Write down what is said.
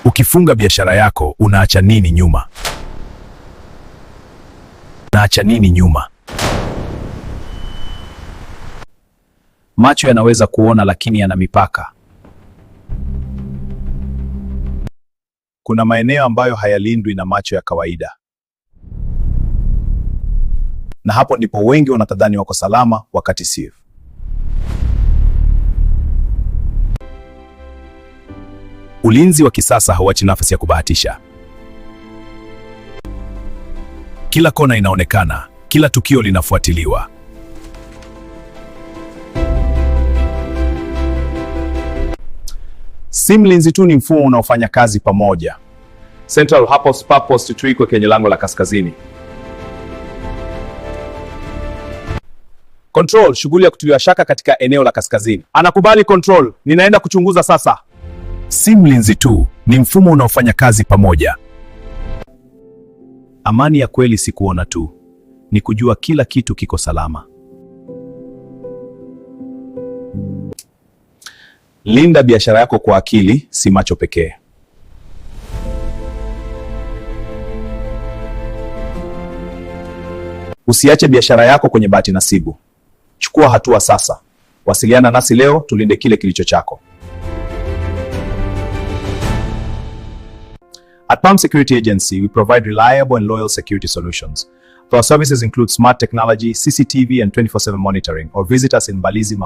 Ukifunga biashara yako unaacha nini nyuma? Unaacha nini nyuma? Macho yanaweza kuona lakini yana mipaka. Kuna maeneo ambayo hayalindwi na macho ya kawaida, na hapo ndipo wengi wanatadhani wako salama, wakati sivyo. Ulinzi wa kisasa hauachi nafasi ya kubahatisha. Kila kona inaonekana, kila tukio linafuatiliwa. Simlinzi tu ni mfumo unaofanya kazi pamoja. Central hapo Spa Post tuiko kwenye lango la kaskazini. Control, shughuli ya kutuliwa shaka katika eneo la kaskazini. Anakubali Control, ninaenda kuchunguza sasa. Simlinzi tu ni mfumo unaofanya kazi pamoja. Amani ya kweli si kuona tu, ni kujua kila kitu kiko salama. Linda biashara yako kwa akili, si macho pekee. Usiache biashara yako kwenye bahati nasibu. Chukua hatua sasa. Wasiliana nasi leo, tulinde kile kilicho chako. At Palm Security Agency, we provide reliable and loyal security solutions. Our services include smart technology, CCTV, and 24/7 monitoring, or visit us in Mbalizi.